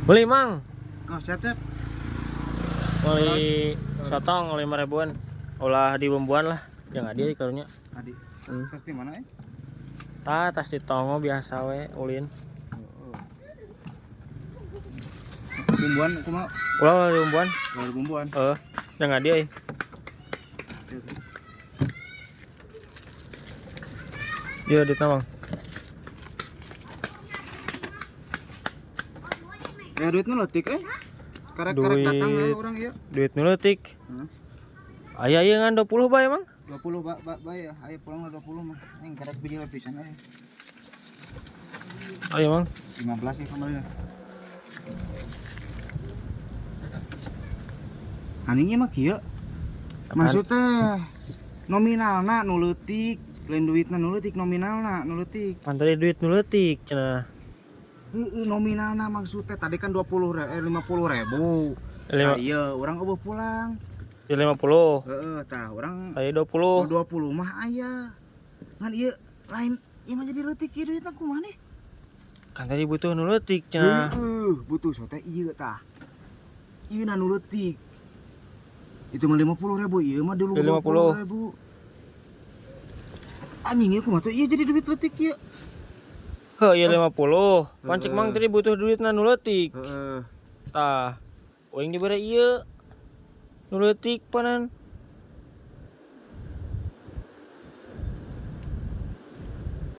Beli, Mang. Oh, siap, siap. Beli sotong 5 ribuan. Ulah dibumbuan lah. Jangan dia karunya. Adi. Hmm. Tas di mana eh? Tah, tas di tongo biasa we ulin. Oh. Bumbuan kumaha? Ulah ulah dibumbuan. Ulah bumbuan. Eh, jangan dia. Iya, duitna, Mang. Ya duitnya leutik eh. Karek-karek datang Duit. ya orang ieu. Duit nu leutik. Heeh. Aya ieu ngan 20 bae, Mang. 20 ba ba, ba ya, ayo pulang lah 20 mah. Aing karek biji pisan eh. Ayo, Mang. 15 ya kemarin. Aningnya mah kieu. Maksudnya nominalna nu leutik, lain duitna nu leutik, nominalna nu leutik. Pan tadi duit nu leutik cenah. Heeh, nominalna maksudnya tadi kan 50 ribu. Lima, Nah, iya, orang eueuh pulang. di 50. Heeh, tah urang Aya 20. 20 mah aya. Ngan ieu lain ieu mah jadi leutik ieu duitna kumaha nih? Kan tadi butuh nu leutik cenah. Heeh, butuh sote ieu tah. Ieu na nu leutik. Itu mah 50 ribu, ieu mah dulu 50. 20 ribu. Anjing ieu kumaha tuh ieu jadi duit leutik ieu. Heuh, ieu 50. Pan cek Mang tadi butuh duitna nu leutik. Heeh. Tah, uing dibere ieu. Nu leutik panan.